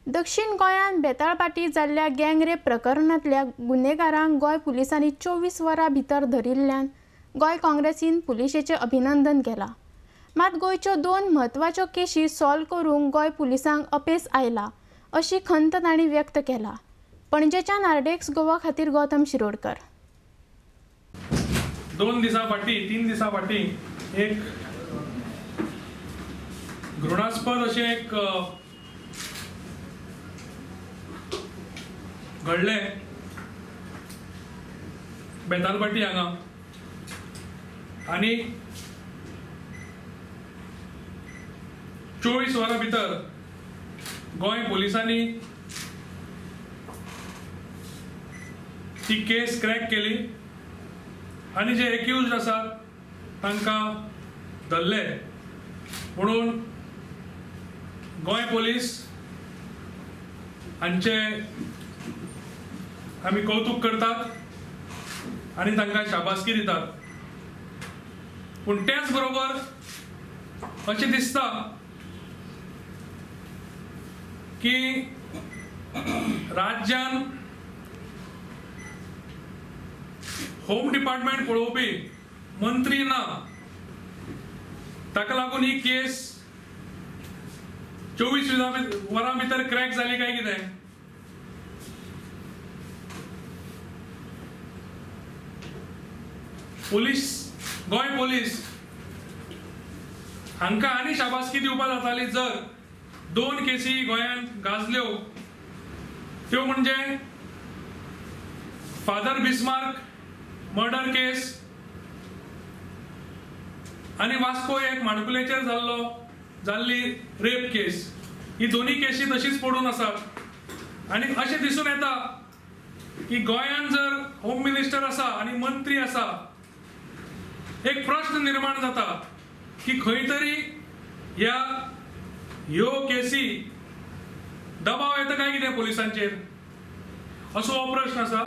दक्षिण गोंयांत बेताळभाटी जाल्ल्या गँग रेप प्रकरणांतल्या गुन्हेगारांक गोंय पुलिसांनी 24 वरां भितर धरिल्ल्यान गोंय काँग्रेसीन पुलिशेचें अभिनंदन केलां. मात गोंयच्यो दोन म्हत्वाच्यो केशी सॉल्व करूंक गोंय पुलिसांक अपेस आयला अशी खंत तांणी व्यक्त केला. पणजेच्या आरडीएक्स गोवा खातीर गौतम शिरोडकर. 2 दिसां फाटीं 3 दिसां फाटीं एक घृणास्पद अशें एक घडलें बेतालभाटी हांगा आनी 24 वरां भितर गोंय पुलिसांनी ती केस क्रॅक केली आनी जे एक्युज्ड आसात तांकां धरले. म्हणून गोंय पोलीस हांचे आमी कौतुक करतात आनी तांकां शाबासकी दितात. पूण तेच बरोबर अशें दिसता की राज्यान होम डिपार्टमेंट पळोवपी मंत्री ना, ताका लागून ही केस 24 वरां भितर क्रॅक जाली काय कितें? पोलीस, गोंय पोलीस हांकां आनी शाबासकी दिवपा जाताली जर 2 केसी गोंयांत गाजल्यो, त्यो म्हणजे फादर बिस्मार्क मर्डर केस आनी वास्को एक माणकुलेचेर जाल्ली रेप केस. ही दोन्ही केशी तशीच पडून आसात आनी अशें दिसून येता की गोंयांत जर होम मिनिस्टर आसा आनी मंत्री आसा, एक प्रश्न निर्माण जाता की खंय तरी ह्यो केसी दबाव येता काय कितें पोलिसांचेर, असो हो प्रश्न आसा.